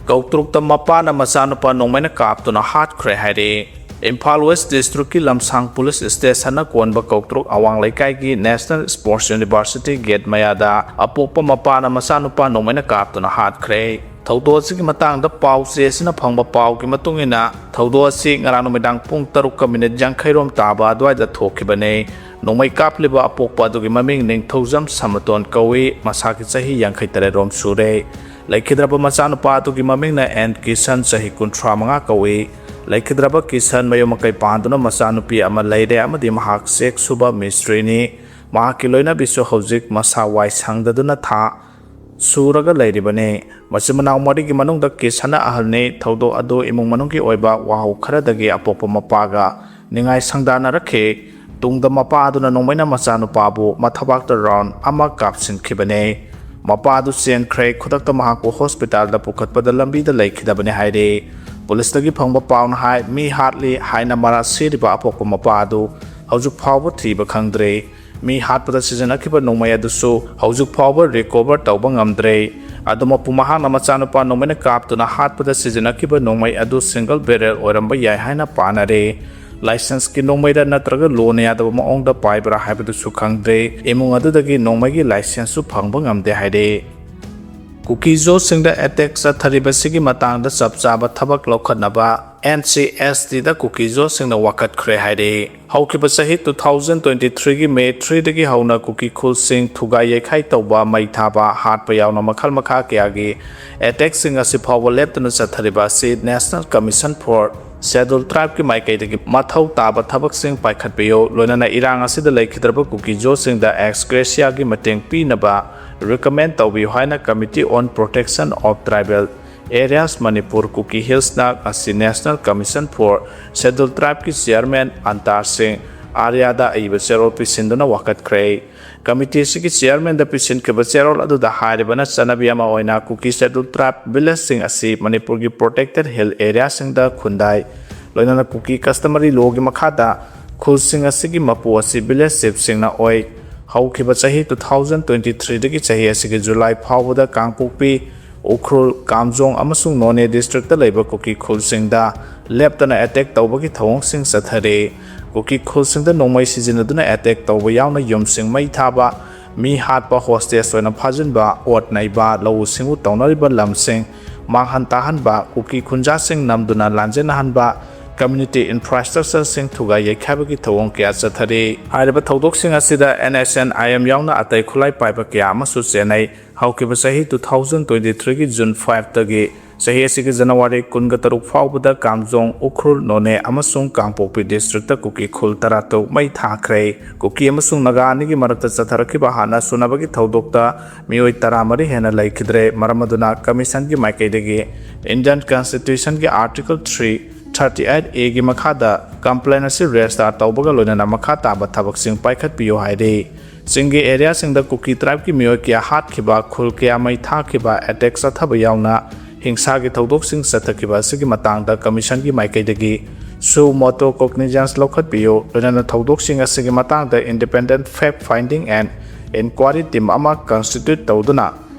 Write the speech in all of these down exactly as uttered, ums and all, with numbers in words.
ꯀꯧꯇ꯭ꯔꯨꯛꯇ ꯃꯄꯥꯅ ꯃꯆꯥꯅꯨꯄꯥ ꯅꯣꯡꯃꯩꯅ ꯀꯥꯞꯇꯨꯅ ꯍꯥꯠꯈ꯭ꯔꯦ ꯍꯥꯏꯔꯤ꯫ ꯏꯝꯐꯥꯜ ꯋꯦꯁ ꯗꯤꯁꯇ꯭ꯔꯤꯛꯀꯤ ꯂꯝꯁꯥꯡ ꯄꯨꯂꯤꯁ ꯁ꯭ꯇꯦꯁꯟꯅ ꯀꯣꯟꯕ ꯀꯧꯇ꯭ꯔꯨꯛ ꯑꯋꯥꯡ ꯂꯩꯀꯥꯏꯒꯤ ꯅꯦꯁꯅꯦꯜ ꯁ꯭ꯄꯣꯔꯠꯁ ꯌꯨꯅꯤꯚꯔꯁꯤꯇꯤ ꯒꯦꯠ ꯃꯌꯥꯗ ꯑꯄꯣꯛꯄ ꯃꯄꯥꯅ ꯃꯆꯥꯅꯨꯄꯥ ꯅꯣꯡꯃꯩꯅ ꯀꯥꯞꯇꯨꯅ ꯍꯥꯠꯈ꯭ꯔꯦ꯫ ꯊꯧꯗꯣꯛ ꯑꯁꯤꯒꯤ ꯃꯇꯥꯡꯗ ꯄꯥꯎ ꯆꯦ ꯑꯁꯤꯅ ꯐꯪꯕ ꯄꯥꯎꯒꯤ ꯃꯇꯨꯡ ꯏꯟꯅ, ꯊꯧꯗꯣꯛ ꯑꯁꯤ ꯉꯔꯥꯡ ꯅꯨꯃꯤꯗꯥꯡ ꯄꯨꯡ ꯇꯔꯨꯛꯀ ꯃꯤꯅꯤꯠ ꯌꯥꯡꯈꯩ ꯔꯣꯝ ꯇꯥꯕ ꯑꯗꯨꯋꯥꯏꯗ ꯊꯣꯛꯈꯤꯕꯅꯤ꯫ ꯅꯣꯡꯃꯩ ꯀꯥꯞꯂꯤꯕ ꯑꯄꯣꯛꯄ ꯑꯗꯨꯒꯤ ꯃꯃꯤꯡ ꯅꯤꯡꯊꯧꯖꯝ ꯁꯃꯇꯣꯟ ꯀꯧꯏ꯫ ꯃꯁꯥꯒꯤ ꯆꯍꯤ ꯌꯥꯡꯈꯩ ꯇꯔꯦꯠ ꯔꯣꯝ ꯁꯨꯔꯦ꯫ ꯂꯩꯈꯤꯗ꯭ꯔꯕ ꯃꯆꯥꯅꯨꯄꯥ ꯑꯗꯨꯒꯤ ꯃꯃꯤꯡꯅ ꯑꯦꯟ ꯀꯤꯁꯟ, ꯆꯍꯤ ꯀꯨꯟꯊ꯭ꯔꯥ ꯃꯉꯥ ꯀꯧꯏ꯫ ꯂꯩꯈꯤꯗ꯭ꯔꯕ ꯀꯤꯁꯟ ꯃꯌꯨꯝ ꯃꯀꯩ ꯄꯥꯟꯗꯨꯅ ꯃꯆꯥꯅꯨꯄꯤ ꯑꯃ ꯂꯩꯔꯦ ꯑꯃꯗꯤ ꯃꯍꯥꯛ ꯆꯦꯛ ꯁꯨꯕ ꯃꯤꯁꯇ꯭ꯔꯤꯅꯤ꯫ ꯃꯍꯥꯛꯀꯤ ꯂꯣꯏꯅꯕꯤꯁꯨ ꯍꯧꯖꯤꯛ ꯃꯁꯥ ꯋꯥꯏ ꯁꯪꯗꯗꯨꯅ ꯊꯥ ꯁꯨꯔꯒ ꯂꯩꯔꯤꯕꯅꯤ꯫ ꯃꯆꯤꯟ ꯃꯅꯥꯎ ꯃꯔꯤꯒꯤ ꯃꯅꯨꯡꯗ ꯀꯤꯁꯟꯅ ꯑꯍꯜꯅꯤ꯫ ꯊꯧꯗꯣꯛ ꯑꯗꯨ ꯏꯃꯨꯡ ꯃꯅꯨꯡꯒꯤ ꯑꯣꯏꯕ ꯋꯥꯍꯧ ꯈꯔꯗꯒꯤ ꯑꯄꯣꯛꯄ ꯃꯄꯥꯒ ꯅꯤꯡꯉꯥꯏ ꯁꯪꯗꯥꯅꯔꯛꯈꯤ꯫ ꯇꯨꯡꯗ ꯃꯄꯥ ꯑꯗꯨꯅ ꯅꯣꯡꯃꯩꯅ ꯃꯆꯥꯅꯨꯄꯥꯕꯨ ꯃꯊꯕꯥꯛꯇ ꯔꯥꯎꯟ ꯑꯃ ꯀꯥꯞꯁꯤꯟꯈꯤꯕꯅꯤ꯫ ꯃꯄꯥ ꯑꯗꯨ ꯆꯦꯟꯈ꯭ꯔꯦ꯫ ꯈꯨꯗꯛꯇ ꯃꯍꯥꯛꯄꯨ ꯍꯣꯁꯄꯤꯇꯥꯜꯗ ꯄꯨꯈꯠꯄꯗ ꯂꯝꯕꯤꯗ ꯂꯩꯈꯤꯗꯕꯅꯤ ꯍꯥꯏꯔꯤ꯫ ꯄꯨꯂꯤꯁꯇꯒꯤ ꯐꯪꯕ ꯄꯥꯎꯅ ꯍꯥꯏ, ꯃꯤ ꯍꯥꯠꯂꯤ ꯍꯥꯏꯅ ꯃꯔꯥ ꯁꯤꯔꯤꯕ ꯑꯄꯣꯛꯄ ꯃꯄꯥ ꯑꯗꯨ ꯍꯧꯖꯤꯛ ꯐꯥꯎꯕ ꯊꯤꯕ ꯈꯪꯗ꯭ꯔꯤ꯫ ꯃꯤ ꯍꯥꯠꯄꯗ ꯁꯤꯖꯤꯟꯅꯈꯤꯕ ꯅꯣꯡꯃꯩ ꯑꯗꯨꯁꯨ ꯍꯧꯖꯤꯛ ꯐꯥꯎꯕ ꯔꯤꯀꯣꯚꯔ ꯇꯧꯕ ꯉꯝꯗ꯭ꯔꯤ꯫ ꯑꯗꯨꯃꯛꯄꯨ ꯃꯍꯥꯛꯅ ꯃꯆꯥꯅꯨꯄꯥ ꯅꯣꯡꯃꯩꯅ ꯀꯥꯞꯇꯨꯅ ꯍꯥꯠꯄꯗ ꯁꯤꯖꯤꯟꯅꯈꯤꯕ ꯅꯣꯡꯃꯩ ꯑꯗꯨ ꯁꯤꯡꯒꯜ ꯕꯦꯔꯦꯜ ꯑꯣꯏꯔꯝꯕ ꯌꯥꯏ ꯍꯥꯏꯅ ꯄꯥꯅꯔꯤ꯫ ꯂꯥꯏꯁꯦꯟꯁꯀꯤ ꯅꯣꯡꯃꯩꯔ ꯅꯠꯇ꯭ꯔꯒ ꯂꯣꯅ ꯌꯥꯗꯕ ꯃꯑꯣꯡꯗ ꯄꯥꯏꯕ꯭ꯔꯥ ꯍꯥꯏꯕꯗꯨꯁꯨ ꯈꯪꯗ꯭ꯔꯤ꯫ ꯏꯃꯨꯡ ꯑꯗꯨꯗꯒꯤ ꯅꯣꯡꯃꯩꯒꯤ ꯂꯥꯏꯁꯦꯟꯁꯁꯨ ꯐꯪꯕ ꯉꯝꯗꯦ ꯍꯥꯏꯔꯤ꯫ ꯀꯨꯀꯤꯖꯣꯁꯤꯡꯗ ꯑꯦꯇꯦꯛ ꯆꯠꯊꯔꯤꯕꯁꯤꯒꯤ ꯃꯇꯥꯡꯗ ꯆꯞ ꯆꯥꯕ ꯊꯕꯛ ꯂꯧꯈꯠꯅꯕ ꯑꯦꯟ ꯁꯤ ꯑꯦꯁ ꯇꯤꯗ ꯀꯨꯀꯤꯖꯣꯁꯤꯡꯅ ꯋꯥꯀꯠꯈ꯭ꯔꯦ ꯍꯥꯏꯔꯤ꯫ ꯍꯧꯈꯤꯕ ꯆꯍꯤ two thousand twenty three ꯒꯤ May three ꯗꯒꯤ ꯍꯧꯅ ꯀꯨꯀꯤ ꯈꯨꯜꯁꯤꯡ ꯊꯨꯒꯥꯏ ꯌꯩꯈꯥꯏ ꯇꯧꯕ, ꯃꯩ ꯊꯥꯕ, ꯍꯥꯠꯄ ꯌꯥꯎꯅ ꯃꯈꯜ ꯃꯈꯥ ꯀꯌꯥꯒꯤ ꯑꯦꯇꯦꯛꯁꯤꯡ ꯑꯁꯤ ꯐꯥꯎꯕ ꯂꯦꯞꯇꯅ ꯆꯠꯊꯔꯤꯕ ꯑꯁꯤ National Commission for Scheduled Tribe ꯀꯤ ꯃꯥꯏꯀꯩꯗꯒꯤ ꯃꯊꯧ ꯇꯥꯕ ꯊꯕꯛꯁꯤꯡ ꯄꯥꯏꯈꯠꯄꯤꯌꯨ, ꯂꯣꯏꯅꯅ ꯏꯔꯥꯡ ꯑꯁꯤꯗ ꯂꯩꯈꯤꯗ꯭ꯔꯕ ꯀꯨꯀꯤꯖꯣꯁꯤꯡꯗ ꯑꯦꯛꯁ ꯒ꯭ꯔꯦꯁꯤꯌꯥꯒꯤ ꯃꯇꯦꯡ ꯄꯤꯅꯕ recommend ꯇꯧꯕꯤꯌꯨ ꯍꯥꯏꯅ Committee on Protection of Tribal Areas Manipur Kuki Hills ꯅ ꯉꯁꯤ National Commission for Scheduled Tribe ꯀꯤ chairman ꯑꯟꯇꯥꯔ ꯁꯤꯡ ꯑꯥꯔꯌꯥꯗ ꯑꯏꯕ ꯆꯦꯔꯣꯜ ꯄꯤꯁꯤꯟꯗꯨꯅ ꯋꯥꯀꯠꯈ꯭ꯔꯦ꯫ ꯀꯃꯤꯇꯤ ꯑꯁꯤꯒꯤ chairman ꯗ ꯄꯤꯁꯤꯟꯈꯤꯕ ꯆꯦꯔꯣꯜ ꯑꯗꯨꯗ ꯍꯥꯏꯔꯤꯕꯅ ꯆꯠꯅꯕꯤ ꯑꯃ ꯑꯣꯏꯅ ꯀꯨꯀꯤ Scheduled Tribe village ꯁꯤꯡ ꯑꯁꯤ ꯃꯅꯤꯄꯨꯔꯒꯤ protected hill area ꯁꯤꯡꯗ ꯈꯨꯟꯗꯥꯏ꯫ ꯂꯣꯏꯅꯅ ꯀꯨꯀꯤ customary law ꯒꯤ ꯃꯈꯥꯗ ꯈꯨꯜꯁꯤꯡ ꯑꯁꯤꯒꯤ ꯃꯄꯨ ꯑꯁꯤ village chief ꯁꯤꯡꯅ ꯑꯣꯏ꯫ ꯍꯧꯈꯤꯕ ꯆꯍꯤ two thousand twenty three ꯗꯒꯤ ꯆꯍꯤ ꯑꯁꯤꯒꯤ July ꯐꯥꯎꯕꯗ ꯀꯥꯡꯄꯣꯛꯄꯤ, ꯎꯈ꯭ꯔꯨꯜ, ꯀꯥꯝꯖꯣꯡ ꯑꯃꯁꯨꯡ ꯅꯣꯅꯦ district ꯇ ꯂꯩꯕ ꯀꯨꯀꯤ ꯈꯨꯜꯁꯤꯡꯗ ꯂꯦꯞꯇꯅ attack ꯇꯧꯕꯒꯤ ꯊꯧꯑꯣꯡꯁꯤꯡ ꯆꯠꯊꯔꯤ꯫ ꯀꯨꯀꯤ ꯈꯨꯜꯁꯤꯡꯗ ꯅꯣꯡꯃꯩ ꯁꯤꯖꯤꯟꯅꯗꯨꯅ attack ꯇꯧꯕ ꯌꯥꯎꯅ ꯌꯨꯝꯁꯤꯡ ꯃꯩ ꯊꯥꯕ, ꯃꯤ ꯍꯥꯠꯄ, hostage ꯑꯣꯏꯅ ꯐꯥꯖꯤꯟꯕ, ꯑꯣꯠ ꯅꯩꯕ, ꯂꯧꯎ ꯁꯤꯡꯎ ꯇꯧꯅꯔꯤꯕ ꯂꯝꯁꯤꯡ ꯃꯥꯡꯍꯟ ꯇꯥꯍꯟꯕ, ꯀꯨꯀꯤ ꯈꯨꯟꯖꯥꯁꯤꯡ ꯅꯝꯗꯨꯅ ꯂꯥꯟꯖꯦꯟꯅꯍꯟꯕ, community infrastructure ꯁꯤꯡ ꯊꯨꯒꯥꯏ ꯌꯩꯈꯥꯏꯕꯒꯤ ꯊꯧꯑꯣꯡ ꯀꯌꯥ ꯆꯠꯊꯔꯤ꯫ ꯍꯥꯏꯔꯤꯕ ꯊꯧꯗꯣꯛꯁꯤꯡ ꯑꯁꯤꯗ N S N I M ꯌꯥꯎꯅ ꯑꯇꯩ ꯈꯨꯠꯂꯥꯏ ꯄꯥꯏꯕ ꯀꯌꯥ ꯑꯃꯁꯨ ꯆꯦꯟꯅꯩ꯫ ꯍꯧꯈꯤꯕ ꯆꯍꯤ two thousand twenty three ꯒꯤ June five ꯇꯒꯤ ꯆꯍꯤ ꯑꯁꯤꯒꯤ January ꯀꯨꯟꯒ ꯇꯔꯨꯛ ꯐꯥꯎꯕꯗ ꯀꯥꯝꯖꯣꯡ, ꯎꯈ꯭ꯔꯨꯜ, ꯅꯣꯅꯦ ꯑꯃꯁꯨꯡ ꯀꯥꯡꯄꯣꯛꯄꯤ district ꯇ ꯀꯨꯀꯤ ꯈꯨꯜ ꯇꯔꯥ ꯇꯔꯨꯛ ꯃꯩ ꯊꯥꯈ꯭ꯔꯦ꯫ ꯀꯨꯀꯤ ꯑꯃꯁꯨꯡ ꯅꯥꯒꯥ ꯑꯅꯤꯒꯤ ꯃꯔꯛꯇ ꯆꯠꯊꯔꯛꯈꯤꯕ ꯍꯥꯠꯅ ꯁꯨꯅꯕꯒꯤ ꯊꯧꯗꯣꯛꯇ ꯃꯤꯑꯣꯏ ꯇꯔꯥ ꯃꯔꯤ ꯍꯦꯟꯅ ꯂꯩꯈꯤꯗ꯭ꯔꯦ꯫ ꯃꯔꯝ ꯑꯗꯨꯅ commission ꯒꯤ ꯃꯥꯏꯀꯩꯗꯒꯤ Indian Constitution ꯒꯤ Article three thirty eight A ꯒꯤ ꯃꯈꯥꯗ complaint ꯑꯁꯤ register ꯇꯧꯕꯒ ꯂꯣꯏꯅꯅ ꯃꯈꯥ ꯇꯥꯕ ꯊꯕꯛꯁꯤꯡ ꯄꯥꯏꯈꯠꯄꯤꯌꯨ ꯍꯥꯏꯔꯤ꯫ ꯆꯤꯡꯒꯤ area ꯁꯤꯡꯗ ꯀꯨꯀꯤ tribe ꯀꯤ ꯃꯤꯑꯣꯏ ꯀꯌꯥ ꯍꯥꯠꯈꯤꯕ, ꯈꯨꯜ ꯀꯌꯥ ꯃꯩ ꯊꯥꯈꯤꯕ, attack ꯆꯠꯊꯕ ꯌꯥꯎꯅ ꯍꯤꯡꯁꯥꯒꯤ ꯊꯧꯗꯣꯛꯁꯤꯡ ꯆꯠꯊꯈꯤꯕ ꯑꯁꯤꯒꯤ ꯃꯇꯥꯡꯗ commission ꯒꯤ ꯃꯥꯏꯀꯩꯗꯒꯤ suo motu cognizance ꯂꯧꯈꯠꯄꯤꯌꯨ꯫ ꯂꯣꯏꯅꯅ ꯊꯧꯗꯣꯛꯁꯤꯡ ꯑꯁꯤꯒꯤ ꯃꯇꯥꯡꯗ independent fact finding and inquiry team ꯑꯃ constitute ꯇꯧꯗꯨꯅ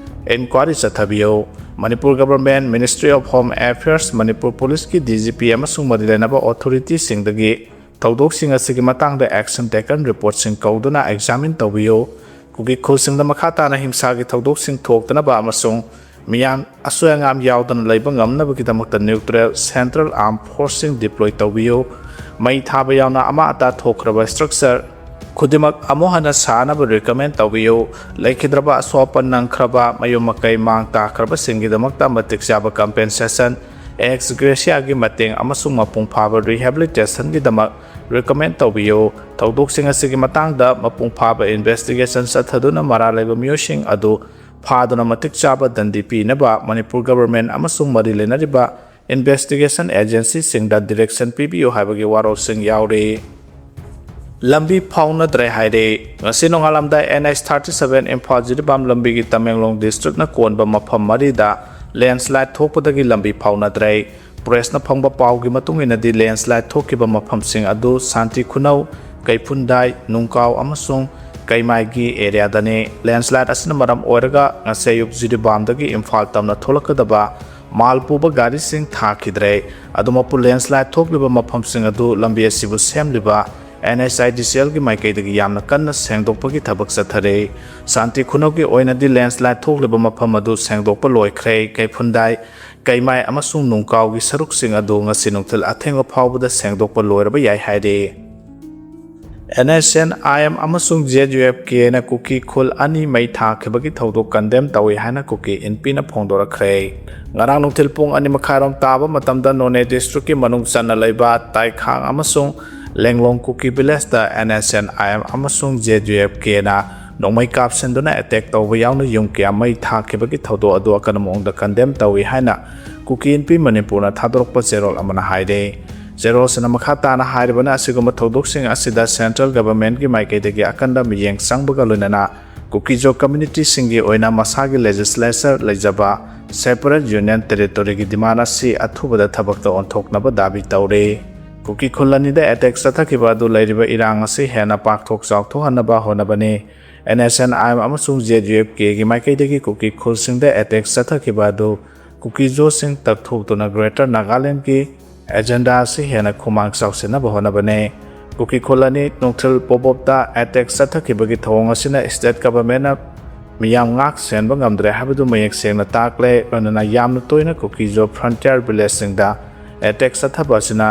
inquiry ꯆꯠꯊꯕꯤꯌꯨ꯫ Manipur government, Ministry of Home Affairs, Manipur police ꯀꯤ D G P ꯑꯃꯁꯨꯡ ꯃꯔꯤ ꯂꯩꯅꯕ authority ꯁꯤꯡꯗꯒꯤ ꯊꯧꯗꯣꯛꯁꯤꯡ ꯑꯁꯤꯒꯤ ꯃꯇꯥꯡꯗ action taken report ꯁꯤꯡ ꯀꯧꯗꯨꯅ examine ꯇꯧꯕꯤꯌꯨ꯫ ꯀꯨꯀꯤ ꯈꯨꯜꯁꯤꯡꯗ ꯃꯈꯥ ꯇꯥꯅ ꯍꯤꯡꯁꯥꯒꯤ ꯊꯧꯗꯣꯛꯁꯤꯡ ꯊꯣꯛꯇꯅꯕ ꯑꯃꯁꯨꯡ ꯃꯤꯌꯥꯝ ꯑꯁꯣꯏ ꯑꯉꯥꯝ ꯌꯥꯎꯗꯅ ꯂꯩꯕ ꯉꯝꯅꯕꯒꯤꯗꯃꯛꯇ neutral central armed force ꯁꯤꯡ deploy ꯇꯧꯕꯤꯌꯨ꯫ ꯃꯩ ꯊꯥꯕ ꯌꯥꯎꯅ ꯑꯃꯥꯡ ꯑꯇꯥ ꯊꯣꯛꯈ꯭ꯔꯕ structure ꯈꯨꯗꯤꯡꯃꯛ ꯑꯃꯨꯛ ꯍꯟꯅ ꯁꯥꯅꯕ recommend ꯇꯧꯕꯤꯌꯨ꯫ ꯂꯩꯈꯤꯗ꯭ꯔꯕ, ꯑꯁꯣꯛ ꯑꯄꯟ ꯅꯪꯈ꯭ꯔꯕ, ꯃꯌꯨꯝ ꯃꯀꯩ ꯃꯥꯡ ꯇꯥꯈ꯭ꯔꯕꯁꯤꯡꯒꯤꯗꯃꯛꯇ ꯃꯇꯤꯛ ꯆꯥꯕ compensation, ex gratia ꯒꯤ ꯃꯇꯦꯡ ꯑꯃꯁꯨꯡ ꯃꯄꯨꯡ ꯐꯥꯕ rehabilitation ꯒꯤꯗꯃꯛ recommend ꯇꯧꯕꯤꯌꯨ꯫ ꯊꯧꯗꯣꯛꯁꯤꯡ ꯑꯁꯤꯒꯤ ꯃꯇꯥꯡꯗ ꯃꯄꯨꯡ ꯐꯥꯕ investigation ꯆꯠꯊꯗꯨꯅ ꯃꯔꯥꯜ ꯂꯩꯕ ꯃꯤꯑꯣꯏꯁꯤꯡ ꯑꯗꯨ ꯐꯥꯗꯨꯅ ꯃꯇꯤꯛ ꯆꯥꯕ ꯗꯟꯗꯤ ꯄꯤꯅꯕ ꯃꯅꯤꯄꯨꯔ government ꯑꯃꯁꯨꯡ ꯃꯔꯤ ꯂꯩꯅꯔꯤꯕ investigation agency ꯁꯤꯡꯗ direction ꯄꯤꯕꯤꯌꯨ ꯍꯥꯏꯕꯒꯤ ꯋꯥꯔꯣꯜꯁꯤꯡ ꯌꯥꯎꯔꯤ꯫ ꯂꯝꯕꯤ ꯐꯥꯎꯅꯗ꯭ꯔꯦ ꯍꯥꯏꯔꯦ꯫ ꯉꯁꯤ ꯅꯣꯡꯉꯥꯜꯂꯝꯗꯥꯏ N H thirty seven Imphal Jiribam ꯂꯝꯕꯤꯒꯤ ꯇꯃꯦꯡꯂꯣꯡ district ꯅ ꯀꯣꯟꯕ ꯃꯐꯝ ꯃꯔꯤꯗ landslide ꯊꯣꯛꯄꯗꯒꯤ ꯂꯝꯕꯤ ꯐꯥꯎꯅꯗ꯭ꯔꯦ꯫ Press ꯅ ꯐꯪꯕ ꯄꯥꯎꯒꯤ ꯃꯇꯨꯡ ꯏꯟꯅꯗꯤ, landslide ꯊꯣꯛꯈꯤꯕ ꯃꯐꯝꯁꯤꯡ ꯑꯗꯨ ꯁꯥꯟꯇꯤ ꯈꯨꯅꯧ, ꯀꯩꯐꯨꯟꯗꯥꯏ, ꯅꯨꯡꯀꯥꯎ ꯑꯃꯁꯨꯡ ꯀꯩꯃꯥꯏꯒꯤ ꯑꯦꯔꯤꯌꯥꯗꯅꯤ꯫ ꯂꯦꯟꯁꯂꯥꯏꯠ ꯑꯁꯤꯅ ꯃꯔꯝ ꯑꯣꯏꯔꯒ ꯉꯁꯤ ꯑꯌꯨꯛ ꯖꯤꯔꯤꯕꯥꯝꯗꯒꯤ ꯏꯝꯐꯥꯜ ꯇꯝꯅ ꯊꯣꯛꯂꯛꯀꯗꯕ ꯃꯥꯜ ꯄꯨꯕ ꯒꯥꯔꯤꯁꯤꯡ ꯊꯥꯈꯤꯗ꯭ꯔꯦ꯫ ꯑꯗꯨꯃꯛꯄꯨ, ꯂꯦꯟꯁꯂꯥꯏꯠ ꯊꯣꯛꯂꯤꯕ ꯃꯐꯝꯁꯤꯡ ꯑꯗꯨ ꯂꯝꯕꯤ ꯑꯁꯤꯕꯨ ꯁꯦꯝꯂꯤꯕ NHIDCLꯒꯤ ꯃꯥꯏꯀꯩꯗꯒꯤ ꯌꯥꯝꯅ ꯀꯟꯅ ꯁꯦꯡꯗꯣꯛꯄꯒꯤ ꯊꯕꯛ ꯆꯠꯊꯔꯤ꯫ ꯁꯥꯟꯇꯤ ꯈꯨꯅꯧꯒꯤ ꯑꯣꯏꯅꯗꯤ ꯂꯦꯟꯁꯂꯥꯏꯠ ꯊꯣꯛꯂꯤꯕ ꯃꯐꯝ ꯑꯗꯨ ꯁꯦꯡꯗꯣꯛꯄ ꯂꯣꯏꯈ꯭ꯔꯦ꯫ ꯀꯩꯐꯨꯟꯗꯥꯏ, ꯀꯩꯃꯥꯏ ꯑꯃꯁꯨꯡ ꯅꯨꯡꯀꯥꯎꯒꯤ ꯁꯔꯨꯛꯁꯤꯡ ꯑꯗꯨ ꯉꯁꯤ ꯅꯨꯡꯊꯤꯜ ꯑꯊꯦꯡꯕ ꯐꯥꯎꯕꯗ ꯁꯦꯡꯗꯣꯛꯄ ꯂꯣꯏꯔꯕ ꯌꯥꯏ ꯍꯥꯏꯔꯤ꯫ NSCN-IM ꯑꯃꯁꯨꯡ ZUF-Kꯅ ꯀꯨꯀꯤ ꯈꯨꯜ ꯑꯅꯤ ꯃꯩ ꯊꯥꯈꯤꯕꯒꯤ ꯊꯧꯗꯣꯛ ꯀꯟꯗꯦꯝ ꯇꯧꯏ ꯍꯥꯏꯅ ꯀꯨꯀꯤ ꯏꯟꯄꯤꯅ ꯐꯣꯡꯗꯣꯔꯛꯈ꯭ꯔꯦ꯫ ꯉꯔꯥꯡ ꯅꯨꯡꯊꯤꯜ ꯄꯨꯡ ꯑꯅꯤ ꯃꯈꯥꯏꯔꯣꯝ ꯇꯥꯕ ꯃꯇꯝꯗ ꯅꯣꯅꯦ ꯗꯤꯁꯇ꯭ꯔꯤꯛꯀꯤ ꯃꯅꯨꯡ ꯆꯟꯅ ꯂꯩꯕ ꯇꯥꯏꯈꯥꯡ ꯑꯃꯁꯨꯡ ꯂꯦꯡꯂꯣꯡ ꯀꯨꯀꯤ ꯚꯤꯂꯦꯖꯇ NSCN-IM ꯑꯃꯁꯨꯡ ZUF-Kꯅ ꯅꯣꯡꯃꯩ ꯀꯥꯞꯁꯤꯟꯗꯨꯅ ꯑꯦꯇꯦꯛ ꯇꯧꯕ ꯌꯥꯎꯅ ꯌꯨꯝ ꯀꯌꯥ ꯃꯩ ꯊꯥꯈꯤꯕꯒꯤ ꯊꯧꯗꯣꯛ ꯑꯗꯨ ꯑꯀꯟꯕ ꯃꯑꯣꯡꯗ ꯀꯟꯗꯦꯝ ꯇꯧꯏ ꯍꯥꯏꯅ ꯀꯨꯀꯤ ꯏꯟꯄꯤ ꯃꯅꯤꯄꯨꯔꯅ ꯊꯥꯗꯣꯔꯛꯄ ꯆꯦꯔꯣꯜ ꯑꯃꯅ ꯍꯥꯏꯔꯤ꯫ ꯆꯦꯔꯣꯜꯁꯤꯅ ꯃꯈꯥ ꯇꯥꯅ ꯍꯥꯏꯔꯤꯕꯅ, ꯑꯁꯤꯒꯨꯝꯕ ꯊꯧꯗꯣꯛꯁꯤꯡ ꯑꯁꯤꯗ ꯁꯦꯟꯇ꯭ꯔꯦꯜ ꯒꯚꯔꯟꯃꯦꯟꯠꯀꯤ ꯃꯥꯏꯀꯩꯗꯒꯤ ꯑꯀꯟꯕ ꯃꯤꯠꯌꯦꯡ ꯆꯪꯕꯒ ꯂꯣꯏꯅꯅ ꯀꯨꯀꯤꯖꯣ ꯀꯝꯃ꯭ꯌꯨꯅꯤꯇꯤꯁꯤꯡꯒꯤ ꯑꯣꯏꯅ ꯃꯁꯥꯒꯤ ꯂꯦꯖꯤꯁꯂꯦꯆꯔ ꯂꯩꯖꯕ separate union territoryꯒꯤ demand ꯑꯁꯤ ꯑꯊꯨꯕꯗ ꯊꯕꯛꯇ ꯑꯣꯟꯊꯣꯛꯅꯕ ꯗꯥꯕꯤ ꯇꯧꯔꯤ꯫ ꯀꯨꯀꯤ ꯈꯨꯜ ꯑꯅꯤꯗ ꯑꯦꯇꯦꯛ ꯆꯠꯊꯈꯤꯕ ꯑꯗꯨ ꯂꯩꯔꯤꯕ ꯏꯔꯥꯡ ꯑꯁꯤ ꯍꯦꯟꯅ ꯄꯥꯛꯊꯣꯛ ꯆꯥꯎꯊꯣꯛꯍꯟꯅꯕ ꯍꯣꯠꯅꯕꯅꯤ꯫ NSCN-IM ꯑꯃꯁꯨꯡ ZUF-Kꯒꯤ ꯃꯥꯏꯀꯩꯗꯒꯤ ꯀꯨꯀꯤ ꯈꯨꯜꯁꯤꯡꯗ ꯑꯦꯇꯦꯛ ꯆꯠꯊꯈꯤꯕ ꯑꯗꯨ ꯀꯨꯀꯤꯖꯣꯁꯤꯡ ꯇꯛꯊꯣꯛꯇꯨꯅ Greater Nagalandꯒꯤ agenda ꯑꯁꯤ ꯍꯦꯟꯅ ꯈꯨꯃꯥꯡ ꯆꯥꯎꯁꯤꯟꯅꯕ ꯍꯣꯠꯅꯕꯅꯤ꯫ ꯀꯨꯀꯤ ꯈꯨꯜ ꯑꯅꯤ ꯅꯨꯡꯊꯤꯜ ꯄꯣꯕꯣꯞꯇ ꯑꯦꯇꯦꯛ ꯆꯠꯊꯈꯤꯕꯒꯤ ꯊꯧꯑꯣꯡ ꯑꯁꯤꯅ state governmentꯅ ꯃꯤꯌꯥꯝ ꯉꯥꯛ ꯁꯦꯟꯕ ꯉꯝꯗ꯭ꯔꯦ ꯍꯥꯏꯕꯗꯨ ꯃꯌꯦꯛ ꯁꯦꯡꯅ ꯇꯥꯛꯂꯦ꯫ ꯂꯣꯏꯅꯅ ꯌꯥꯝꯅ ꯇꯣꯏꯅ ꯀꯨꯀꯤꯖꯣ frontier villageꯁꯤꯡꯗ ꯑꯦꯇꯦꯛ ꯆꯠꯊꯕ ꯑꯁꯤꯅ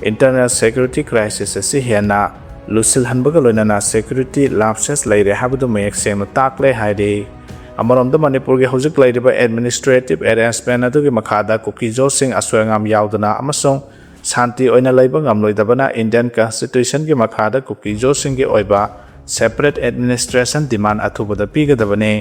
internal security crisis ꯑꯁꯤ ꯍꯦꯟꯅ ꯂꯨꯁꯤꯜꯍꯟꯕꯒ ꯂꯣꯏꯅꯅ security lapses ꯂꯩꯔꯦ ꯍꯥꯏꯕꯗꯨ ꯃꯌꯦꯛ ꯁꯦꯡꯅ ꯇꯥꯛꯂꯦ ꯍꯥꯏꯔꯤ꯫ ꯑꯃꯔꯣꯝꯗ, ꯃꯅꯤꯄꯨꯔꯒꯤ ꯍꯧꯖꯤꯛ ꯂꯩꯔꯤꯕ administrative arrangement ꯑꯗꯨꯒꯤ ꯃꯈꯥꯗ ꯀꯨꯀꯤꯖꯣꯁꯤꯡ ꯑꯁꯣꯏ ꯑꯉꯥꯝ ꯌꯥꯎꯗꯅ ꯑꯃꯁꯨꯡ ꯁꯥꯟꯇꯤ ꯑꯣꯏꯅ ꯂꯩꯕ ꯉꯝꯂꯣꯏꯗꯕꯅ Indian Constitutionꯒꯤ ꯃꯈꯥꯗ ꯀꯨꯀꯤꯖꯣꯁꯤꯡꯒꯤ ꯑꯣꯏꯕ separate administration demand ꯑꯊꯨꯕꯗ ꯄꯤꯒꯗꯕꯅꯤ꯫